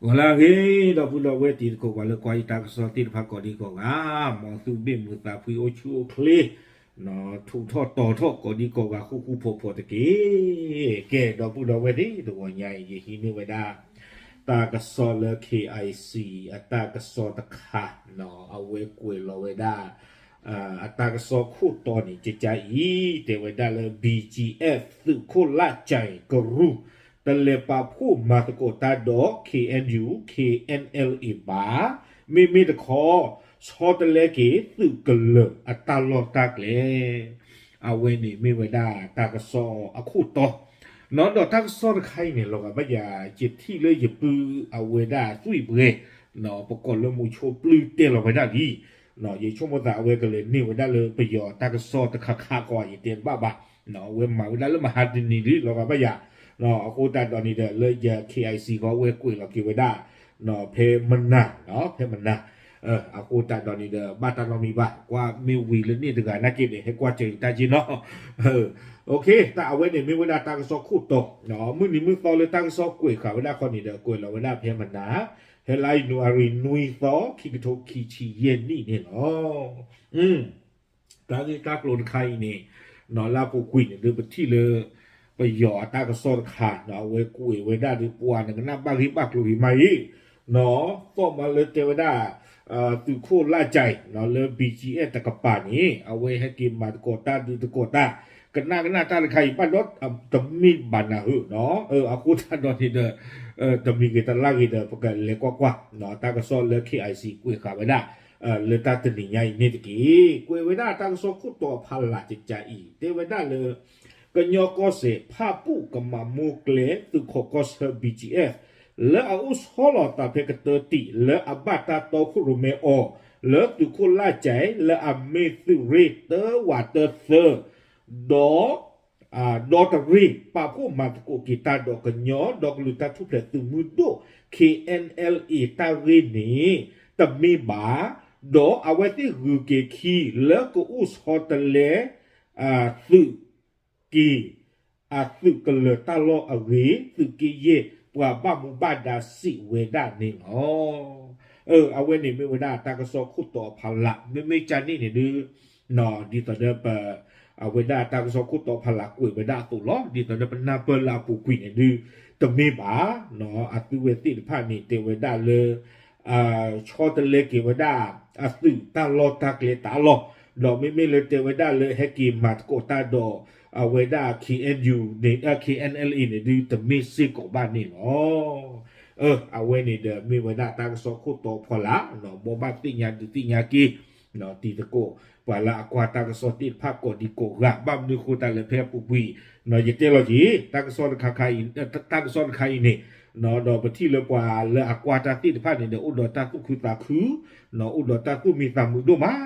ဂီၤလၢအဂ့ၤ ဒီပုၢ်ဒီဝဲၢ်တံၤသကိး ပှၤလၢကွၢ်ယတၢ်ကစီၣ်သ့ၣ်တဖၣ်ကိးဒံကိးဂၤ, မ်သုဘ့ၣ်မုာ်သးဖှံအိၣ်ဆူၣ်အိၣ်ချ့, ထူးထီၣ်တီၤထီၣ်ကိးဒံကိးဂၤဃူဃူဖိးဖိးတက့ၢ်. ကဲ ဒီပုၢ်ဒီဝဲၢ်သ့ၣ်တဂီၤညါအံၤ ယဟံးန့ၢ်ဝဲဒၣ် တၢ်ကစီၣ်လၢ KIC အတၢ်ကစီၣ်တခါ, အဝဲကွဲးလီၤဝဲဒၣ် အတၢ်ကစီၣ်ခိၣ်တီန့ၣ် ကကအံၤ တဲဝဲဒၣ်လၢ BGF သုးခိၣ်လၢ်ကၠဲၤကရူၢ် တလဲၤပာ်ဖှိၣ်မၤသကိးတၢ်ဒီး KNU KNLA ဘၣ်, မ့မ့ၢ်တခီ ဆီတလဲက့ၤသုးကလၢၤအတၢ်လီၢ်တၢ်ကျဲ. အဝဲန့ၣ်မ့ၢ်ဝဲဒၣ်တၢ်ကစီၣ်အခိၣ်တီ, ဒီးတၢ်ကစီၣ်တခါအံၤန့ၣ် လီၤဂာ်ဘၣ်ယၤ ယထံၣ်လၢယပုၢ်အဝဲဒၣ်သွံၣ်ပှဲၤ, ပကိးလၢမူဆိပျုၢ်တဲလီၤဝဲဒၣ်လံ. ယဆိကမိၣ်သးအဝဲကလဲၤန့ၢ်ဝဲဒၣ်လၢပယီၤတၢ်ကစီၣ်တခါခါဃီ ယတဲတဘၣ်ဘၣ်, အဝဲမၤဝဲဒၣ်လၢမဟါတနံၤလံ လီၤဂာ်ဘၣ်ယၤ. အဃိသတးဒီးန့ၣ်ဒီး လၢယ KIC ဃီဝဲကွဲးလီၤက့ၤဝဲဒၣ် ဖဲမနၤ, ဖဲမနၤ, အဃိသတးဒီးန့ၣ်ဒီး ဘၣ်တၢ်နီတမံၤဘၣ်, ကွၢ်မ့ၢ်ဝံၤလၢန့ၣ်တဂၤနာ်က့န့ၣ် ဟဲကွၢ်စၢၤယတၢ်က့နီၤ. တၢ်အဝဲန့ၣ်မ့ၢ်ဝဲဒၣ်တၢ်ကစီၣ်ခိၣ်တီ, မုၢ်နံၤမုၢ်သီလၢတၢ်ကစီၣ်ကွဲးဃာ်ဝဲဒၣ်ခီန့ၣ်ဒီး ကွဲးလီၤဝဲဒၣ်ဖဲမနၤ, ဖဲလါယနူၤအါရံၤနွံသီ ခံကထိခံဆံယဲၢ်နံၣ်န့ၣ်လီၤ. တၢ်ဂ့ၢ်တၢ်ကျိၤတခါအံၤန့ၣ်, လၢအပူၤကွံာ်န့ၣ်ဒုး ပထံၣ်လၢ ပယီၤအတၢ်ကစီၣ်တခါ အဝဲကွဲးဝဲဒၣ်ဒုးပှၤနကနၣ်ဘၣ်ဂ့ၢ်ဘၣ်ကျိၤဂ့ၤမးအံၤ, သီၣ်မးလၢတဲဝဲဒၣ် သုးခိၣ်လၢ်ကၠဲၤ လၢ BGF တကပၤန့ၣ် အဝဲဟဲက့ၤမၤသကိးတၢ်ဒုးသကိးတၢ်, ကနၣ်ကနၣ်တၢ်တခါအံၤဘၣ်ဒီး တမ့ၢ်ဘၣ်နၤဧၢ, အဃိသတးဒီးန့ၣ်ဒီး တမံၤဂ့ၤတလါဂ့ၤဒီး ပကလဲၤကွၢ်ကွၢ် တၢ်ကစီၣ်လၢ KIC ကွဲးဃာ်ဝဲဒၣ် လၢတၢ်တနံၤညါအံၤန့ၣ်တက့ၢ်. ကွဲးဝဲဒၣ်တၢ်ကစီၣ်ခိၣ်တီအဖီလာ်ကကအံၤ တဲဝဲဒၣ်လၢ ကညီကီၢ်စဲၣ် ဖၣ်ပူၣ်ကမၤမိၢ်ကျဲ သုးခိးကီၢ်ဆၢ BGF လၢအအိၣ်ဆီလီၤသးဖဲကတၢၢ်တံၢ် လၢအဘၣ်တၢ်တီခိၣ်ရိၣ်မဲအီၤ လၢသုးခိၣ်လၢ်ကၠဲၤ လၢအမ့ၢ်သုးရ့ၣ်တၢဝးတၢသၢ ဒီး ဒီတရ့ၣ် ပာ်ဖှိၣ်မၤသကိးက့ၤတၢ်ဒီးကညီဒီကလုာ်တၢ်ထူၣ်ဖျဲးသုးမုၢ်ဒိၣ် KNLA တၢ်ဂ့ၢ်န့ၣ် တမ့ၢ်ဘၣ်, ဒီးအဝဲသ့ၣ်ဂုၤက့ၤခံ လၢကအိၣ်ဆီတလဲ သုးက့ၤ အသုးကလၢၤတၢ်လီၢ်အဂ့ၢ် သုးက့ယဲၢ် ပှၤဘၣ်မူဘၣ်ဒါစံးဝဲဒၣ်န့ၣ်လီၤ. အဝဲန့ၣ်မ့ၢ်ဝဲဒၣ်တၢ်ကစီၣ်ခိၣ်တီအဖီလာ် မ့မ့ၢ်ကန့ၣ်န့ၣ်ဒုး ဒ်သိးဒီးပ အဝဲဒၣ်တၢ်ကစီၣ်ခိၣ်တီဖီလာ်ကွဲးဝဲဒၣ်အသိးလီၤ. ဒ်သိးဒီးပနၢ်ပၢၢ်လၢအပူၤကွံာ်န့ၣ်ဒုး တမ့ၢ်ဘၣ်, အသုဝဲသ့ၣ်တဖၣ်န့ၣ် တဲဝဲဒၣ်လၢ ဆီတလဲက့ၤဝဲဒၣ် အသုးတၢ်လီၢ်တၢ်ကျဲတၢ်လီၢ်, ဒီးမ့မ့ၢ်လၢတဲဝဲဒၣ်လၢဟဲက့ၤမၤသကိးတၢ်ဒီး အဝဲဒၣ် KNU န့ၣ် KNLA န့ၣ်ဒုး တမ့ၢ်စ့ၢ်ကီးဘၣ်န့ၣ်လီၤ. အဝဲန့ၣ်ဒီးမ့ၢ်ဝဲဒၣ်တၢ်ကစီၣ်ခိၣ်တီဖီလာ် ဘိးဘၣ်သ့ၣ်ညါဒုးသ့ၣ်ညါက့ၤ တံၤသကိး ပှၤလၢအကွၢ်တၢ်ကစီၣ်သ့ၣ်တဖၣ်ကိးဒံကိးဂၤ ဘၣ်မနုၤဃိသတးလဲၣ်ဖဲအပူၤကွံာ် ယတဲလီၤက့ၤ တၢ်ကစီၣ်တခါခါအံၤ တၢ်ကစီၣ်တခါအံၤန့ၣ် ဒီးပထံၣ်လၢပှၤလၢအကွၢ်တၢ်သ့ၣ်တဖၣ်န့ၣ်ဒီး အိၣ်ဒီးတၢ်သူၣ်ခုသးခု အိၣ်ဒီးတၢ်သူၣ်မံသးမုာ်ဒိၣ်မး,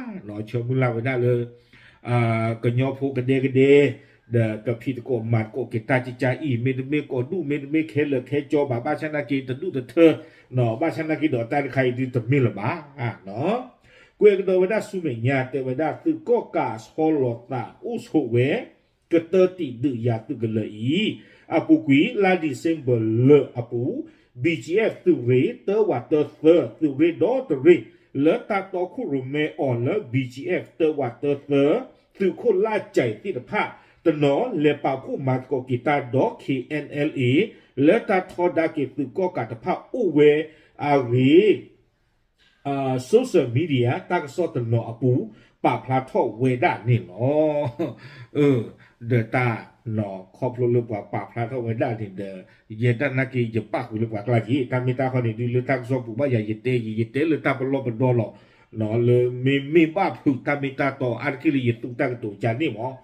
ဆၢမုၢ်လၢ်ဝဲဒၣ်လၢ ကညီဖိကဒဲကဒဲ ဒီးကဖံးသကိးမၤသကိးက့ၤတၢ်ကကါအံၤ မ့တမ့ၢ်ကိးဒူၣ် မ့တမ့ၢ်ခဲလၢာ်ခဲကၠီဘၣ် ဘၣ်ဆၣ်နာ်က့ၤတဒူၣ်တထၢ ဘၣ်ဆၣ်နာ်က့ၤဒီးတၢ်တခါအံၤဒုးတမ့ၢ်လၢၤဘၣ်. ကွဲးကဒီးဝဲဒၣ်ဆူမဲာ်ညါ တဲဝဲဒၣ်သုးကီၣ်ကးဆီလီၤသးအိၣ်ဆိးဝဲ ကတၢၢ်တံၢ်ဒုးယၤသုးကလၢၤအံၤ အပူၤကွံာ် လါ December လၢအပူၤ BGF သုးရ့ၣ်တၢဝးတၢသၢ သုးရ့ၣ်ဒီတရ့ၣ် လၢတၢ်တီခိၣ်ရိၣ်မဲအီၤလၢ BGF တၢဝးတၢသၢ သုးခိၣ်လၢ်ကၠဲၤသ့ၣ်တဖၣ် တနီၤလဲၤပာ်ဖှိၣ်မၤသကိးက့ၤတၢ်ဒီး KNLA လၢတၢ်ထီဒါက့ၤသုးကီၣ်ကးတဖၣ်အိၣ်ဝဲအဂ့ၢ် social media တၢ်ကစီၣ်တနီၤအပူၤ ပာ်ဖျါထီၣ်ဝဲဒၣ်န့ၣ်လီၤ. ဒီးတၢ်နီၤခီဖျိလၢပှၤပာ်ဖျါထီၣ်ဝဲဒၣ်န့ၣ်ဒီး ယဲဒၣ်နာ်က့ၤယပၣ်ဃုာ်လၢပှၤကျါက့ၤ တၢ်မ့ၢ်တၢ်ခီန့ၣ်ဒုးလၢတၢ်ကစီၣ်ပူၤဘၣ်ယၤ ယတဲယံာ် ယတဲလၢတၢ်ပလီၢ်ပဒီလီၤ. လၢမ့မ့ၢ်ဘၣ်ဖုးတၢ်မ့ၢ်တၢ်တီအါတက့ၢ်လၢယသူတၢ်ကတိၤကန့ၣ်မး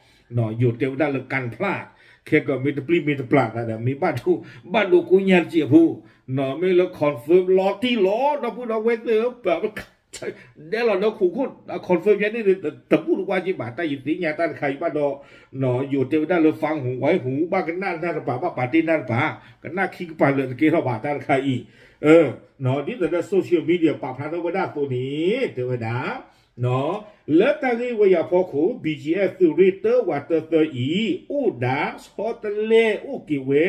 ယိၤတဲဝဲဒၣ်လၢ ကၣ်ဖျၢၣ် ခဲကမ့ၢ်တပျံၤမ့ၢ်တပျၢ်သးဒီး မ့ၢ်ဘၣ်ဒိ ဘၣ်ဒိကိညါတစဲးဖိ မ့ၢ်လၢ confirm လီၤတံၢ်လီၤ ဒီပုၢ်ဒီဝဲၢ်သ့ၣ်ဧၢ ဒဲလီၤဒီးခိၣ်ခိၣ် confirm ယဲန့ၣ် တဘူၣ်တဝါက့ဘၣ် တၢ်ယသ့ၣ်ညါတၢ်တခါအံၤဘၣ်ဒီး ယိၤတဲဝဲဒၣ်လၢ ဖၣ်ဟူးဝဲဟူး ဘၣ်ကနၣ်နၢ်တပၤ ဘၣ်ပာ်တ့ၢ်နၢ်တပၤ ကနၣ်ခံကပၤလၢာ်တကဲထီၣ်ဘၣ်တၢ်တခါအံၤ ဒ်သိးဒီး social media ပာ်ဖျါထီၣ်ဝဲဒၣ်အသိးန့ၣ် တဲဝဲဒၣ် လၢတၢ်ဂ့ၢ်ဝဲယၤဖီခိၣ် BGF သုးရ့ၣ်တၢဝးတၢသၢအံၤ အိၣ်ဒၣ်ဆီတလဲအိၣ်က့ၤဝဲ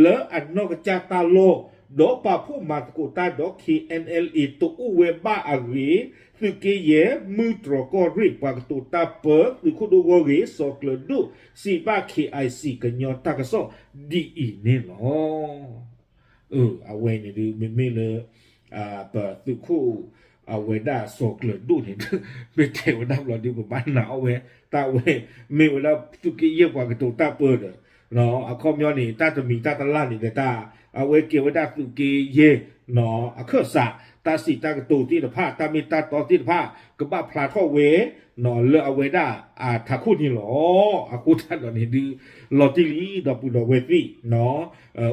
လၢအနီၢ်ကစၢ်တၢ်လီၢ် ဒီးပာ်ဖှိၣ်မၤသကိးတၢ်ဒီး K N L A တအိၣ်ဝဲဘၣ်အဂ့ၢ်, သုးက့ယဲၢ် မုၢ်တြီၤကီၢ်ရ့ၣ် ပှၤကတိၤတၢ်ပၢ သုးခိၣ်ဒိၣ်ဂီၢ်ဂ့ၤ စီၤကျၢၤဒိၣ် စံးဘၣ် K I C ကညီတၢ်ကစီၣ်ဒ်အံၤန့ၣ်လီၤ. အဝဲန့ၣ်ဒုး မ့မ့ၢ်လၢ ပသုးခိၣ် အဝဲဒၣ်စီၤကျၢၤဒိၣ်န့ၣ်ဒုး မ့ၢ်တဲဝဲဒၣ်ဘျီဒုး ပဘၣ်နာ်အီၤဝဲ တၢ်ဝဲ မ့ၢ်ဝဲဒၣ်သုးက့ယဲၢ်ပှၤကတိၤတၢ်ပၢဒီး အခီပညီန့ၣ် တၢ်တမံၤတၢ်တလၢ်န့ၣ်ဒီးတၢ် အဝဲကဲဝဲဒၣ်သုးက့ယဲၢ် အခၢၣ်စး တၢ်စံးတၢ်ကတိၤသ့ၣ်တဖၣ် တၢ်မ့ၢ်တၢ်တီသ့ၣ်တဖၣ် ကဘၣ်ဖျါထီၣ်ဝဲ လၢအဝဲဒၣ်အထးခိၣ်န့ၣ်လီၤ. အဃိသတးဒီးန့ၣ်ဒုး လီၤတံၢ်လံ ဒီပုၢ်ဒီဝဲၢ်သ့ၣ်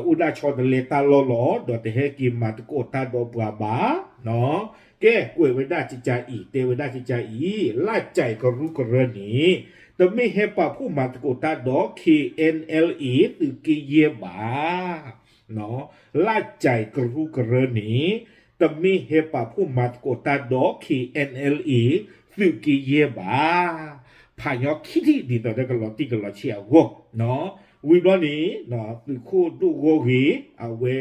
အိၣ်ဒၣ်ဆီတလဲတၢ်လီၢ်လီၤ ဒီးတဟဲက့ၤမၤသကိးတၢ်ဒီးပှၤဘၣ် ကဲ ကွဲးဝဲဒၣ်ကကါအံၤ တဲဝဲဒၣ်ကကါအံၤ လၢ်ကၠဲးကရူၢ်ကရၢန့ၣ် တမ့ၢ်ဟဲပာ်ဖှိၣ်မၤသကိးတၢ်ဒီး K N L A သုးက့ယဲၢ်ဘၣ်. လၢ်ကၠဲးကရူၢ်ကရၢန့ၣ် တမ့ၢ်ဟဲပာ်ဖှိၣ်မၤသကိးတၢ်ဒီး K N L A သုးက့ယဲၢ်ဘၣ်. ဖးညီခံထံၣ်ဒ်သိးဒီးကလီၤတံၢ်ကလီၤဆဲးအဂီၢ် ဝံၤဘျီန့ၣ် သုးခိၣ်ဒိၣ်ဂီၢ်ဂ့ၤ အဝဲ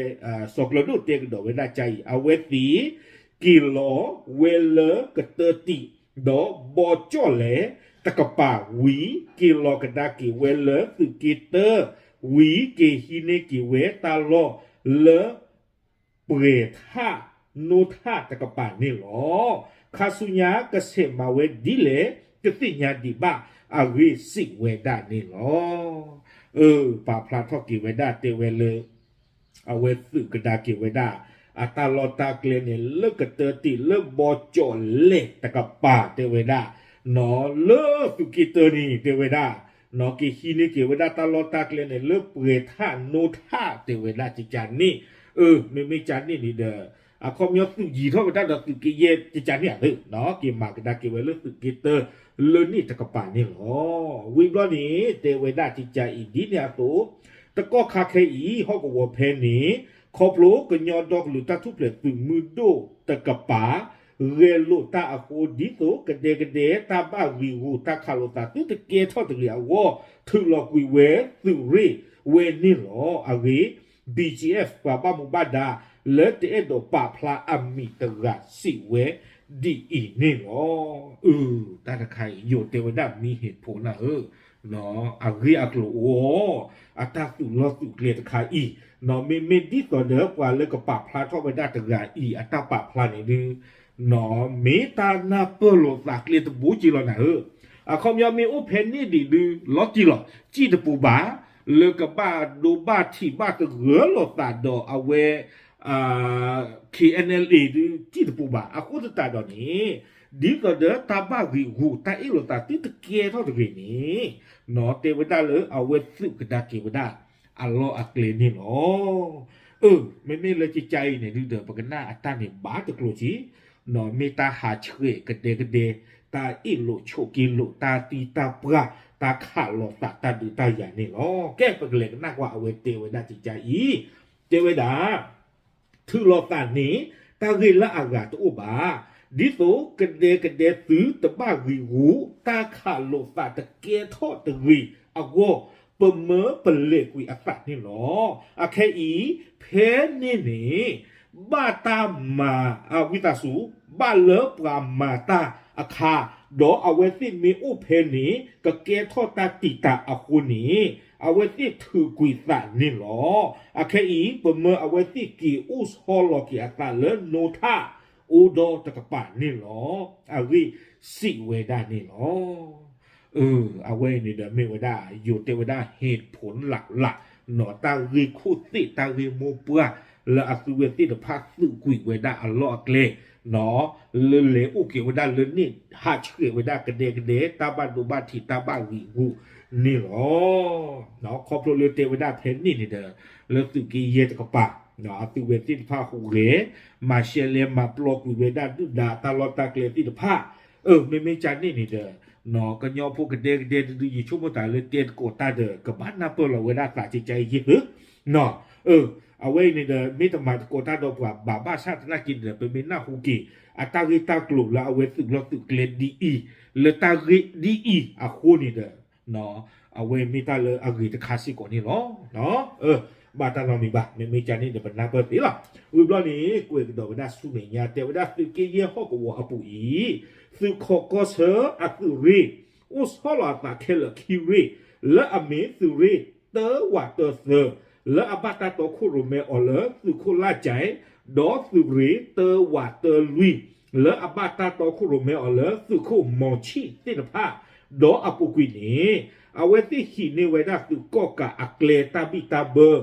စီၤကျၢၤဒိၣ်တဲကဒီးဝဲဒၣ်ကါအံၤ အဝဲသ့ၣ် က့ၤလီၤဝဲလၢကတၢၢ်တံၢ် ဒီးဘီကၠီၣ်လဲၣ်တကပၤဝံၤ က့ၤလီၤကဒါက့ၤဝဲလၢသုးက့တၢၢ် ဝံၤက့ၤဟံးန့ၢ်က့ၤဝဲတၢ်လီၢ်လၢ ပှဲၤထၣ်နိထၣ်တကပၤန့ၣ်လီၤ. ခါဆူညါကဆဲးမၤဝဲဒ်လဲၣ် တသ့ၣ်ညါဒံးဘၣ်အဂ့ၢ်စံးဝဲဒၣ်န့ၣ်လီၤ. ပာ်ဖျါထီၣ်က့ၤဝဲဒၣ်တဲဝဲလၢ အဝဲသုးကဒါက့ၤဝဲဒၣ် အတၢ်လီၢ်တၢ်ကျဲန့ၣ် လၢကတၢၢ်တံၢ်လၢဘီကၠီၣ်လဲၣ်တကပၤတဲဝဲဒၣ် လၢသုးက့တၢၢ်န့ၣ်တဲဝဲဒၣ် က့ၤဟံးန့ၢ်က့ၤဝဲဒၣ်တၢ်လီၢ်တၢ်ကျဲန့ၣ် လၢပှဲၤထၣ်နိထၣ်တဲဝဲဒၣ်ကကါန့ၣ် မ့မ့ၢ်ကကါန့ၣ်န့ၣ်ဒီး အခီပညီသုးယံၤထီၣ်ဝဲဒၣ်ဒီးသုးက့ယဲၢ်ကကါန့ၣ်ဧါ က့ၤမၤကဒါက့ၤဝဲလၢသုးက့တၢၢ်လၢန့ၣ်တကပၤန့ၣ်လီၤ. ဝံၤဘျီန့ၣ် တဲဝဲဒၣ်ကကါအံၤဒ်န့ၣ်အသိး တကီၢ်ခါခဲအံၤ ဟီၣ်ကဝီၤဖဲန့ၣ် ခီဖျိကညီဒီကလုာ်တၢ်ထူၣ်ဖျဲးသုးမုၢ်ဒိၣ်တကပၤ ဂဲၤလိာ်တၢ်အဃိ ဒ်သိးကဒဲကဒဲတၢ်ဘၣ်ဂံာ်ဂူာ်တၢ်ခးလိာ်သးသုတကဲထီၣ်တဂ့ၤအဂီၢ် ထုးလီၤကွံာ်ဝဲသုးရ့ၣ်ဝဲန့ၣ်လီၤ. အဂ့ၢ် B G F ပှၤဘၣ်မူဘၣ်ဒါ လၢတအဲၣ်ဒိးပာ်ဖျါအမံၤတဂၤစံးဝဲဒ်အံၤန့ၣ်လီၤ. အၢ တၢ်တခါအံၤ ယိၤတဲဝဲဒၣ်မံၤဟ့ၣ်ဖိနၢ်ဧၢ အဂ့ၢ်အကျိၤအိၣ် အတၢ်သုးလီၢ်သုးကျဲတခါအံၤ မ့မ့ၢ်ဒ်သိးဒီးပှၤလၢကပာ်ဖျါထီၣ်ဝဲဒၣ်တဂၤအံၤ အတၢ်ပာ်ဖျါန့ၣ်ဒုး မ့ၢ်တၢ်နၢ်ပၢၢ်လိာ်သးကျဲတဘိက့လီၤနၤဧၢ. အခီပညီမ့ၢ်အိၣ်ဖဲန့ၣ်ဒံးဒုး လီၤတံၢ်လီၤ စံၣ်တပူၤဘၣ် လၢကဘၣ်ဒိဘၣ်ထံးဘၣ်သဂၢၢ်လိာ်သးဒီးအဝဲ K N L A ဒုး စံၣ်တပူၤဘၣ်. အဃိသတးဒီးန့ၣ် ဒ်သိးဒီးတၢ်ဘၣ်ဂံာ်ဂူာ်တၢ်အ့ၣ်လိာ်သးသုတကဲထီၣ်တဂ့ၤန့ၣ် တဲဝဲဒၣ်လၢအဝဲသုးကဒါက့ၤဝဲဒၣ် အလီၢ်အကျဲန့ၣ်လီၤ. အၢ မ့မ့ၢ်လၢကကါအံၤန့ၣ်ဒုးဒီး ပကနၣ်အတၢ်န့ၣ်ဘၣ်တကျိၤက့ မ့ၢ်တၢ်ဟးဆှဲးကဒဲကဒဲ တၢ်အ့ၣ်လိာ်ဆိးက့လိာ် တၢ်သံတၢ်ပှၢ် တၢ်ခးလိာ်သးတၢ်ဒုးတၢ်ယၤန့ၣ်လီၤ. ကဲ ပကလဲၤကနၣ်ကွၢ်အဝဲတဲဝဲဒၣ်ကကါအံၤ တဲဝဲဒၣ် ထုးလီၤသးန့ၣ် တၢ်ဂ့ၢ်လၢအဂၤတအိၣ်ဘၣ်. ဒ်သိးကဒဲကဒဲသုတဘၣ်ဂံာ်ဂူာ် တၢ်ခးလိာ်သးတကဲထီၣ်တဂ့ၤအဂီၢ် ပမၢပလဲၤကွံာ်အသးန့ၣ်လီၤ. အခဲအံၤ ဖဲန့ၣ်န့ၣ် ဘၣ်တၢ်မၤ ဝံသးစူၤ ဘၣ်လၢပှၤမၤတၢ်အခါ ဒီးအဝဲသ့ၣ်မ့ၢ်အိၣ်ဖဲန့ၣ် ကကဲထီၣ်တၢ်တံာ်တာ်အဃိန့ၣ် အဝဲသ့ၣ်ထုးကွံာ်သးန့ၣ်လီၤ. အခဲအံၤ ပမၢအဝဲသ့ၣ်က့ၤအိၣ်ဆီလီၤက့ၤအသးလၢနိထၣ် အိၣ်ဒီးတကပၤန့ၣ်လီၤ. အဂ့ၢ်စံးဝဲဒၣ်န့ၣ်လီၤ. အဝဲအံၤန့ၣ်ဒီးမ့ၢ်ဝဲဒၣ် ယိၤတဲဝဲဒၣ် ဟ့ၣ်ဖိလၢ်လၢ် နီၢ်တၢ်ဂ့ၢ်ခိၣ်သ့ၣ်တၢ်ဂ့ၢ်မိၢ်ပှၢ် လၢအသုဝဲသ့ၣ်တဖၣ်သုးကွံာ်ဝဲဒၣ်အလီၢ်အကျဲ နီၢ် လၢလဲၤအိၣ်က့ၤဝဲဒၣ်လၢန့ၣ် ဟးဆှဲးဝဲဒၣ်ကဒဲကဒဲ တၢ်ဘၣ်ဒိဘၣ်ထံးတၢ်ဘၣ်ဂံာ်ဂူာ်န့ၣ်လီၤ. ခီဖျိလၢတဲဝဲဒၣ်ဖဲန့ၣ်န့ၣ်ဒီး လၢသုးက့ယဲၢ်တကပၤ အသုဝဲသ့ၣ်တဖၣ်ဟူးဂဲၤ မၤရှဲလဲမၤပျီကွံာ်ဝဲဒၣ်ဒုၣ်ဒါတၢ်လီၢ်တၢ်ကျဲသ့ၣ်တဖၣ် အၢ မ့မ့ၢ်ကန့ၣ်န့ၣ်ဒီး ကညီဖိကဒဲကဒဲတဒုယဆိကမိၣ်သးလၢတဲသကိးတၢ်ဒီး ကဘၣ်နၢ်ပၢၢ်လီၤဝဲဒၣ်သးကကါအံၤယ့ၢ်သု အဝဲအံၤန့ၣ်ဒီး မ့ၢ်တမၤသကိးတၢ်ဒီးပှၤဘၣ်ဘၣ်ဆၣ်သနာ်က့န့ၣ်ဒီး ပမ့ၢ်နၢ်ဟူက့ၤ အတၢ်ဂ့ၢ်တၢ်ကျိၤလၢအဝဲသုးလီၢ်သုးကျဲဒ်အံၤ လၢတၢ်ဂ့ၢ်ဒ်အံၤအဃိန့ၣ်ဒီး အဝဲမ့ၢ်တၢ်လၢအဂ့ၤတခါစ့ၢ်ကီးန့ၣ်လီၤ. ဘၣ်တၢ်နီတမံၤဘၣ်, မ့မ့ၢ်ကန့ၣ်ဒီး ပနၢ်ပၢၢ်သ့လီၤ. ဝံၤဘျီန့ၣ် ကွဲးကဒီးဝဲဒၣ်ဆူမဲာ်ညါ တဲဝဲဒၣ် သုးက့ယဲၢ်ဟီၣ်ကဝီၤအပူၤအံၤ သုးခီၣ်ကီၢ်ဆၢအသုးရ့ၣ် အိၣ်ဆီလီၤအသးခဲလၢာ်ခံရ့ၣ် လၢအမ့ၢ်သုးရ့ၣ်တၢဝးတၢသၢ လၢအဘၣ်တၢ်တီခိၣ်ရိၣ်မဲအီၤလၢသုးခိၣ်လၢ်ကၠဲး ဒီးသုးရ့ၣ်တၢဝးတၢလွံၢ် လၢအဘၣ်တၢ်တီခိၣ်ရိၣ်မဲအီၤလၢသုးခိၣ်မီၤဆံၣ်သ့ၣ်တဖၣ်, ဒီးအပူၤကွံာ်န့ၣ် အဝဲသ့ၣ်ဟံးန့ၢ်ဝဲဒၣ်သုးကီၣ်ကးအကျဲတၢ်ဘံၣ်တၢ်ဘၢ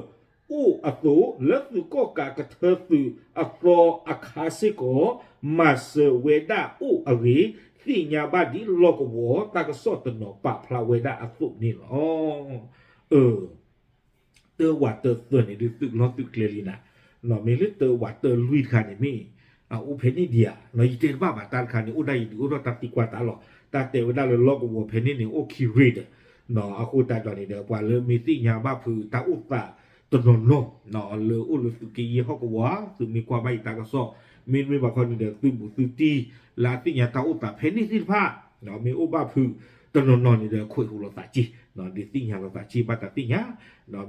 အိၣ်အသိး လၢသုးကီၣ်ကးကထၢသုးအသီအခါစ့ၢ်ကီး မၤစၢၤဝဲဒၣ်အိၣ်အဂ့ၢ် သ့ၣ်ညါဘၣ်ဒ်လီၢ်ကဝီၤတၢ်ကစီၣ်တနီၤပာ်ဖျါဝဲဒၣ်အသိးန့ၣ်လီၤ. အၢ တၢဝးတၢသၢန့ၣ်ဒုး သုးလီၢ်သုးကျဲလံနၤ, မ့ၢ်လၢတၢဝးတၢလွံၢ်တခါန့ၣ်မ့ၢ် အအိၣ်ဖဲန့ၣ်ဒံးဧါ, ယတဲတဘၣ်ဘၣ် တၢ်တခါန့ၣ် အိၣ်ဒၣ်ယံၤဒုးအိၣ်ထီၣ်တၢ်သံကွၢ်တၢ်လီၤ. တၢ်တဲဝဲဒၣ်လၢလီၢ်ကဝီၤဖဲန့ၣ်န့ၣ် အိၣ်ခံရ့ၣ်ဒီး အဃိသတးဒီးန့ၣ်ဒီး ပှၤလၢမ့ၢ်သ့ၣ်ညါဘၣ်ဖုးတၢ်အိၣ်သးတနီၤနီၤ လၢအိၣ်လၢသုးက့ယဲၢ်ဟီၣ်ကဝီၤ သုမ့ၢ်ကွၢ်ဘၣ်ယတၢ်ကစီၣ် မ့တမ့ၢ်ဘၣ်ခီန့ၣ်ဒီး သုးဘူးသုတံၢ်လၢအသ့ၣ်ညါတၢ်အိၣ်သးဖဲန့ၣ်သ့ၣ်တဖၣ် မ့ၢ်အိၣ်ဘၣ်ဖုးတနီၤနီၤန့ၣ်ဒီး ခွဲးဟူးလိာ်သးက့ ဒုးသ့ၣ်ညါလိာ်သးက့ ဘၣ်တၢ်သ့ၣ်ညါ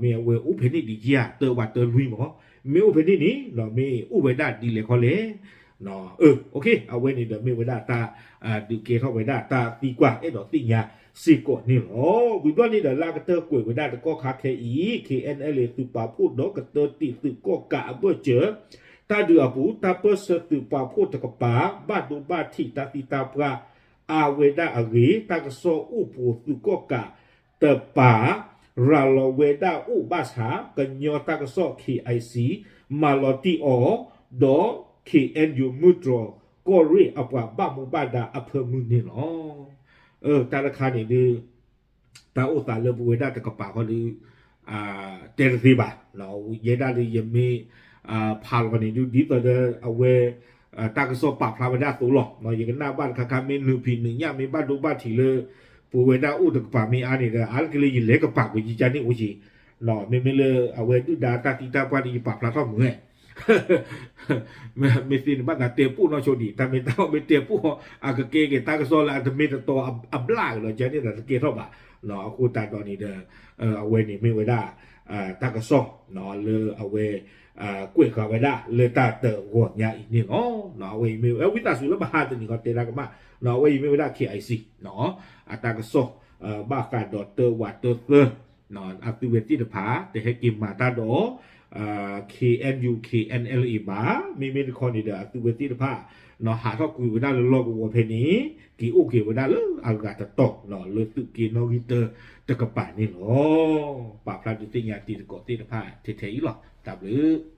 မ့ၢ်အဝဲအိၣ်ဖဲန့ၣ်ဒံးဧါ တၢဝးတၢလွံၢ်မး, မ့ၢ်အိၣ်ဖဲန့ၣ်န့ၣ် မ့ၢ်အိၣ်ဝဲဒၣ်ဒ်လဲၣ်ခီလဲၣ် အဝဲန့ၣ်ဒီးမ့ၢ်ဝဲဒၣ်တၢ် ဒုးကဲထီၣ်ဝဲဒၣ်တၢ်သံကွၢ် အဲၣ်ဒိးသ့ၣ်ညါစ့ၢ်ကီးန့ၣ်လီၤ. ဝံၤဘျီန့ၣ်ဒီး လၢအကတၢၢ်ကွဲးဝဲဒၣ်တကီၢ်ခါခဲအံၤ KNLA သုးပာ်ဖှိၣ်ဒီးကတၢၢ်တံာ်သုးကီၣ်ကးအဘၢၣ်စၢၤ တၢ်ဒုးအပူၤ တၢ်ပၢၢ်ဆၢသုးပာ်ဖှိၣ်တကပၤ ဘၣ်ဒိဘၣ်ထံးတၢ်သံတၢ်ပှၢ် အါဝဲဒၣ်အဂ့ၢ် တၢ်ကစီၣ်အိၣ်ပိာ်သုးကီၣ်ကးတပၤ ရၤလီၤဝဲဒၣ်အိၣ်ဘၣ်ဆၣ် ကညီတၢ်ကစီၣ် KIC မၤလီၤတံၢ်အီၤ ဒီး KNU မုၢ်တြီၤကီၢ်ရ့ၣ်အပှၤဘၣ်မူဘၣ်ဒါအဖၢမုၢ်န့ၣ်လီၤ. တၢ်တခါန့ၣ်ဒုး တၢ်အိၣ်သးလၢပဝဲဒၣ်တကပၤဃီဒုး တဲတသ့ဘၣ်. ယဲဒၣ်လၢယမ့ၢ်ဖးလီၤန့ၣ်ဒုး ဒ်သိးဒီးအဝဲ တၢ်ကစီၣ်ပာ်ဖျါဝဲဒၣ်အသိးလီၤ. ယကနၣ်ဘၣ်တခါခါ မ့ၢ်နုာ်ဖံးနုာ်ညၣ် မ့ၢ်ဘၣ်ဒိဘၣ်ထံးလၢ ပဝဲဒၣ်အိၣ်တကပၤမ့ၢ်အါန့ၣ်ဒီး အါတက့ၢ်လၢယလဲၤကပၤကွံာ်ယကန့ၣ်အိၣ်က့ၤ မ့မ့ၢ်လၢအဝဲဒုၣ်ဒါတၢ်သံတၢ်ပှၢ်ဒီး ယပာ်ဖျါထီၣ်မုာ်ဝဲ မ့ၢ်သ့န့ၣ်ဘၣ်သးတဲပိာ်နီၢ်ဆိဒံး တၢ်မ့ၢ်တၢ်အီၣ်မ့ၢ်တဲပိာ် အကကဲက့ၤတၢ်ကစီၣ်လၢအတမ့ၢ်တတီအဘျၣ်က့ၤလီၤ ကန့ၣ်ဒီးတကဲထီၣ်ဘၣ်. အဃိသတးဒီးန့ၣ်ဒီး အဝဲန့ၣ်မ့ၢ်ဝဲဒၣ် တၢ်ကစီၣ် လၢအဝဲ ကွဲးဃာ်ဝဲဒၣ်လၢတၢ်တဂီၤညါအံၤန့ၣ်လီၤ. အဝဲအံၤမ့ၢ်ဝဲ ဝံသးစူၤလၢမဟါတနံၤဃီတဲတၢ်ကမၣ် အဝဲအံၤမ့ၢ်ဝဲဒၣ် KIC အတၢ်ကစီၣ် ဘၣ်ဃးဒီးတၢဝးတၢသၢ အသုဝဲသ့ၣ်တဖၣ် တဟဲက့ၤမၤတၢ်ဒီး KNU KNLA ဘၣ်. မ့မ့ၢ်တခီန့ၣ်ဒီး အသုဝဲသ့ၣ်တဖၣ် ဟးထီၣ်ကွံာ်ဝဲဒၣ်လၢလီၢ်ကဝီၤဖဲန့ၣ် က့ၤအိၣ်က့ၤဝဲဒၣ်လၢအဂၤတတီၤ လၢသုးက့နီၣ်ဂံၢ်တၢတကပၤန့ၣ်လီၤ. ပာ်ဖျါဒုးသ့ၣ်ညါတံၤသကိးသ့ၣ်တဖၣ်ထဲထဲအံၤလီၤ. တၢ်ဘျုး